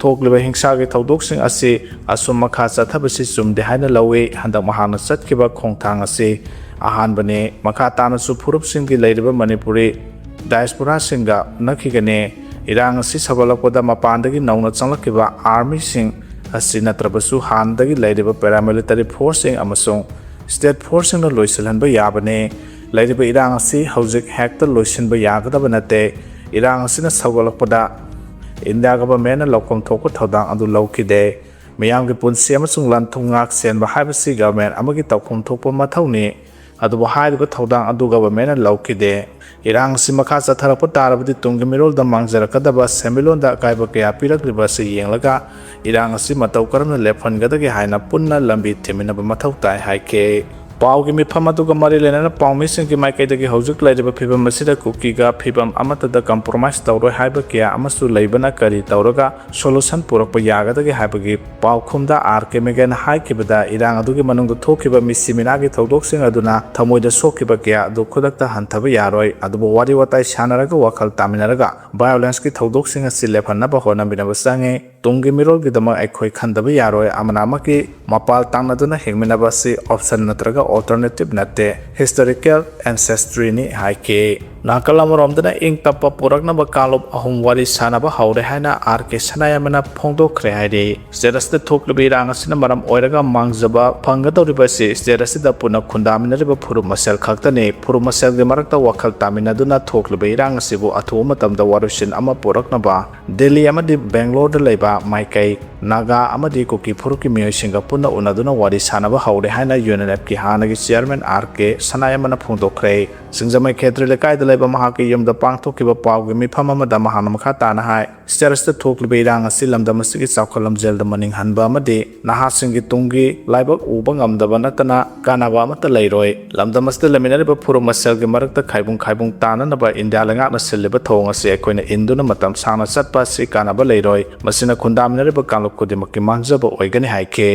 ꯊꯣꯛꯂꯤꯕ ꯍꯤꯡꯁꯥꯒꯤ ꯊꯧꯗꯣꯛꯁꯤꯡ ꯑꯁꯤ ꯑꯁꯨꯝ ꯃꯈꯥ ꯆꯠꯊꯕꯁꯤ ꯆꯨꯝꯗꯦ ꯍꯥꯏꯅ ꯂꯧꯏ꯫ ꯍꯟꯗꯛ ꯃꯍꯥꯛꯅ ꯆꯠꯈꯤꯕ ꯈꯣꯡꯊꯥꯡ ꯑꯁꯤ ꯑꯍꯥꯟꯕꯅꯤ꯫ ꯃꯈꯥ ꯇꯥꯅꯁꯨ ꯐꯨꯔꯨꯞꯁꯤꯡꯒꯤ ꯂꯩꯔꯤꯕ ꯃꯅꯤꯄꯨꯔꯤ ꯗꯥꯏꯁꯄꯣꯔꯥꯁꯤꯡꯒ ꯎꯅꯈꯤꯒꯅꯤ꯫ ꯏꯔꯥꯡ ꯑꯁꯤ ꯁꯧꯒꯠꯂꯛꯄꯗ ꯃꯄꯥꯟꯗꯒꯤ ꯅꯧꯅ ꯆꯪꯂꯛꯈꯤꯕ ꯑꯥꯔꯃꯤꯁꯤꯡ ꯑꯁꯤ ꯅꯠꯇ꯭ꯔꯕꯁꯨ ꯍꯥꯟꯅꯗꯒꯤ ꯂꯩꯔꯤꯕ ꯄꯦꯔꯥꯃꯤꯂꯤꯇꯔꯤ ꯐꯣꯔꯁꯁꯤꯡ ꯑꯃꯁꯨꯡ ꯁ꯭ꯇꯦꯠ ꯐꯣꯔꯁꯁꯤꯡꯅ ꯂꯣꯏꯁꯤꯜꯍꯟꯕ ꯌꯥꯕꯅꯤ꯫ ꯂꯩꯔꯤꯕ ꯏꯔꯥꯡ ꯑꯁꯤ ꯍꯧꯖꯤꯛ ꯍꯦꯛꯇ ꯂꯣꯏꯁꯤꯟꯕ ꯌꯥꯒꯗꯕ ꯅꯠꯇꯦ꯫ ꯏꯔꯥꯡ ꯑꯁꯤꯅ ꯁꯧꯒꯠꯂꯛꯄꯗ ꯏꯟꯗꯤꯌꯥ ꯒꯚꯔꯟꯃꯦꯟꯠꯅ ꯂꯧꯐꯝ ꯊꯣꯛꯄ ꯊꯧꯗꯥꯡ ꯑꯗꯨ ꯂꯧꯈꯤꯗꯦ꯫ ꯃꯤꯌꯥꯝꯒꯤ ꯄꯨꯟꯁꯤ ꯑꯃꯁꯨꯡ ꯂꯟ ꯊꯨꯝ ꯉꯥꯛ ꯁꯦꯟꯕ ꯍꯥꯏꯕꯁꯤ ꯒꯚꯔꯟꯃꯦꯟꯠ ꯑꯃꯒꯤ ꯇꯧꯐꯝ ꯊꯣꯛꯄ ꯃꯊꯧꯅꯤ꯫ ꯑꯗꯨꯕꯨ ꯍꯥꯏꯔꯤꯕ ꯊꯧꯗꯥꯡ ꯑꯗꯨ ꯒꯚꯔꯟꯃꯦꯟꯠꯅ ꯂꯧꯈꯤꯗꯦ꯫ ꯏꯔꯥꯡ ꯑꯁꯤ ꯃꯈꯥ ꯆꯠꯊꯔꯛꯄ ꯇꯥꯔꯕꯗꯤ ꯇꯨꯡꯒꯤ ꯃꯤꯔꯣꯜꯗ ꯃꯥꯡꯖꯔꯛꯀꯗꯕ ꯁꯦꯟꯃꯤꯠꯂꯣꯟꯗ ꯑꯀꯥꯏꯕ ꯀꯌꯥ ꯄꯤꯔꯛꯂꯤꯕ ꯑꯁꯤ ꯌꯦꯡꯂꯒ ꯏꯔꯥꯡ ꯑꯁꯤ ꯃꯇꯧ ꯀꯔꯝꯅ ꯂꯦꯞꯍꯟꯒꯗꯒꯦ ꯍꯥꯏꯅ ꯄꯨꯟꯅ ꯂꯝꯕꯤ ꯊꯤꯃꯤꯟꯅꯕ ꯃꯊꯧ ꯇꯥꯏ ꯍꯥꯏꯈꯤ꯫ ꯄꯥꯎꯒꯤ ꯃꯤꯐꯝ ꯑꯗꯨꯒ ꯃꯔꯤ ꯂꯩꯅꯅ ꯄꯥꯎꯃꯤꯁꯤꯡꯒꯤ ꯃꯥꯏꯀꯩꯗꯒꯤ ꯍꯧꯖꯤꯛ ꯂꯩꯔꯤꯕ ꯐꯤꯕꯝ ꯑꯁꯤꯗ ꯀꯨꯀꯤꯒ ꯐꯤꯕꯝ ꯑꯃꯠꯇꯗ ꯀꯝꯄ꯭ꯔꯣꯃꯥꯏꯁ ꯇꯧꯔꯣꯏ ꯍꯥꯏꯕ ꯀꯌꯥ ꯑꯃꯁꯨ ꯂꯩꯕꯅ ꯀꯔꯤ ꯇꯧꯔꯒ ꯁꯣꯂꯨꯁꯟ ꯄꯨꯔꯛꯄ ꯌꯥꯒꯗꯒꯦ ꯍꯥꯏꯕꯒꯤ ꯄꯥꯎꯈꯨꯝꯗ ꯑꯥꯔ ꯀꯦ ꯃꯦꯒꯟ ꯍꯥꯏꯈꯤꯕꯗ, ꯏꯔꯥꯡ ꯑꯗꯨꯒꯤ ꯃꯅꯨꯡꯗ ꯊꯣꯛꯈꯤꯕ ꯃꯤꯁꯤ ꯃꯤꯅꯥꯒꯤ ꯊꯧꯗꯣꯛꯁꯤꯡ ꯑꯗꯨꯅ ꯊꯃꯣꯏꯗ ꯁꯣꯛꯈꯤꯕ ꯀꯌꯥ ꯑꯗꯨ ꯈꯨꯗꯛꯇ ꯍꯟꯊꯕ ꯌꯥꯔꯣꯏ, ꯑꯗꯨꯕꯨ ꯋꯥꯔꯤ ꯋꯥꯇꯥꯏ ꯁꯥꯟꯅꯔꯒ ꯋꯥꯈꯜ ꯇꯥꯃꯤꯟꯅꯔꯒ ꯚꯥꯏꯑꯣꯂꯦꯟꯁꯀꯤ ꯊꯧꯗꯣꯛꯁꯤꯡ ꯑꯁꯤ ꯂꯦꯞꯍꯟꯅꯕ ꯍꯣꯠꯅꯃꯤꯟꯅꯕ ꯆꯪꯉꯤ꯫ ꯇꯨꯡꯒꯤ ꯃꯤꯔꯣꯜꯒꯤꯗꯃꯛ ꯑꯩꯈꯣꯏ ꯈꯟꯗꯕ ꯌꯥꯔꯣꯏ꯫ ꯑꯃꯅ ꯑꯃꯒꯤ ꯃꯄꯥꯜ ꯇꯥꯡꯅꯗꯨꯅ ꯍꯤꯡꯃꯤꯟꯅꯕ ꯑꯁꯤ ꯑꯣꯞꯁꯟ ꯅꯠꯇ꯭ꯔꯒ ꯑꯣꯜꯇꯔꯅꯦꯇꯤꯚ ꯅꯠꯇꯦ, ꯍꯤꯁꯇꯣꯔꯤꯀꯦꯜ ꯑꯦꯟꯁꯦꯁꯇ꯭ꯔꯤꯅꯤ ꯍꯥꯏꯈꯤ꯫ ꯅꯥꯀꯜ ꯑꯃꯔꯣꯝꯗꯅ ꯏꯪ ꯇꯞꯄ ꯄꯨꯔꯛꯅꯕ ꯀꯥꯡꯂꯨꯞ ꯑꯍꯨꯝ ꯋꯥꯔꯤ ꯁꯥꯅꯕ ꯍꯧꯔꯦ ꯍꯥꯏꯅ ꯑꯥꯔ ꯀꯦ ꯁꯅꯥꯌꯥꯝꯕꯅ ꯐꯣꯡꯗꯣꯛꯈ꯭ꯔꯦ ꯍꯥꯏꯔꯤ꯫ ꯁ꯭ꯇꯦꯠ ꯑꯁꯤꯗ ꯊꯣꯛꯂꯤꯕ ꯏꯔꯥꯡ ꯑꯁꯤꯅ ꯃꯔꯝ ꯑꯣꯏꯔꯒ ꯃꯥꯡꯖꯕ ꯐꯪꯒꯗꯧꯔꯤꯕ ꯑꯁꯤ ꯁ꯭ꯇꯦꯠ ꯑꯁꯤꯗ ꯄꯨꯟꯅ ꯈꯨꯟꯗꯥꯃꯤꯟꯅꯔꯤꯕ ꯐꯨꯔꯨꯞ ꯃꯁꯦꯜ ꯈꯛꯇꯅꯤ꯫ ꯐꯨꯔꯨꯞ ꯃꯁꯦꯜꯒꯤ ꯃꯔꯛꯇ ꯋꯥꯈꯜ ꯇꯥꯃꯤꯟꯅꯗꯨꯅ ꯊꯣꯛꯂꯤꯕ ꯏꯔꯥꯡ ꯑꯁꯤꯕꯨ ꯑꯊꯨꯕ ꯃꯇꯝꯗ ꯋꯥꯔꯣꯏꯁꯤꯟ ꯑꯃ ꯄꯨꯔꯛꯅꯕ ꯗꯦꯜꯂꯤ ꯑꯃꯗꯤ ꯕꯦꯡꯒ꯭ꯂꯣꯔꯗ ꯂꯩꯕ ꯃꯥꯏꯀꯩ ꯅꯥꯒꯥ ꯑꯃꯗꯤ ꯀꯨꯀꯤ ꯐꯨꯔꯨꯞꯀꯤ ꯃꯤꯑꯣꯏꯁꯤꯡꯒ ꯄꯨꯟꯅ ꯎꯅꯗꯨꯅ ꯋꯥꯔꯤ ꯁꯥꯅꯕ ꯍꯧꯔꯦ ꯍꯥꯏꯅ ꯌꯨ ꯑꯦꯟ ꯑꯦꯜ ꯑꯦꯐꯀꯤ ꯍꯥꯟꯅꯒꯤ ꯆꯤꯌꯥꯔꯃꯦꯟ ꯑꯥꯔ ꯀꯦ ꯁꯅꯥꯌꯥꯝꯕꯅ ꯐꯣꯡꯗꯣꯛꯈ꯭ꯔꯦ꯫ ꯁꯤꯡꯖꯃꯩ ꯈꯦꯇ꯭ꯔꯤ ꯂꯩꯀꯥꯏꯗ ꯂꯩꯕ ꯃꯍꯥꯛꯀꯤ ꯌꯨꯝꯗ ꯄꯥꯡꯊꯣꯛꯈꯤꯕ ꯄꯥꯎꯒꯤ ꯃꯤꯐꯝ ꯑꯃꯗ ꯃꯍꯥꯛꯅ ꯃꯈꯥ ꯇꯥꯅ ꯍꯥꯏ, ꯁ꯭ꯇꯦꯠ ꯑꯁꯤꯗ ꯊꯣꯛꯂꯤꯕ ꯏꯔꯥꯡ ꯑꯁꯤ ꯂꯝꯗꯝ ꯑꯁꯤꯒꯤ ꯆꯥꯎꯈꯠ ꯂꯝꯖꯦꯜꯗ ꯃꯅꯤꯡ ꯍꯟꯕ ꯑꯃꯗꯤ ꯅꯍꯥꯁꯤꯡꯒꯤ ꯇꯨꯡꯒꯤ ꯂꯥꯏꯕꯛ ꯎꯕ ꯉꯝꯗꯕ ꯅꯠꯇꯅ ꯀꯥꯟꯅꯕ ꯑꯃꯠꯇ ꯂꯩꯔꯣꯏ꯫ ꯂꯝꯗꯝ ꯑꯁꯤꯗ ꯂꯩꯃꯤꯟꯅꯔꯤꯕ ꯐꯨꯔꯨꯞ ꯃꯁꯦꯜꯒꯤ ꯃꯔꯛꯇ ꯈꯥꯏꯕꯨꯡ ꯈꯥꯏꯕꯨꯡ ꯇꯥꯅꯅꯕ ꯏꯟꯗꯤꯌꯥ ꯂꯩꯉꯥꯛꯅ ꯁꯤꯜꯂꯤꯕ ꯊꯧꯑꯣꯡ ꯑꯁꯤ ꯑꯩꯈꯣꯏꯅ ꯏꯟꯗꯨꯅ ꯃꯇꯝ ꯁꯥꯡꯅ ꯆꯠꯄ ꯑꯁꯤ ꯀꯥꯟꯅꯕ ꯂꯩꯔꯣꯏ꯫ ꯃꯁꯤꯅ ꯈꯨꯟꯗꯥꯃꯤꯟꯅꯔꯤꯕ ꯀꯥꯡꯂꯨꯞ ꯈꯨꯗꯤꯡꯃꯛꯀꯤ ꯃꯥꯡꯖꯕ ꯑꯣꯏꯒꯅꯤ ꯍꯥꯏꯈꯤ꯫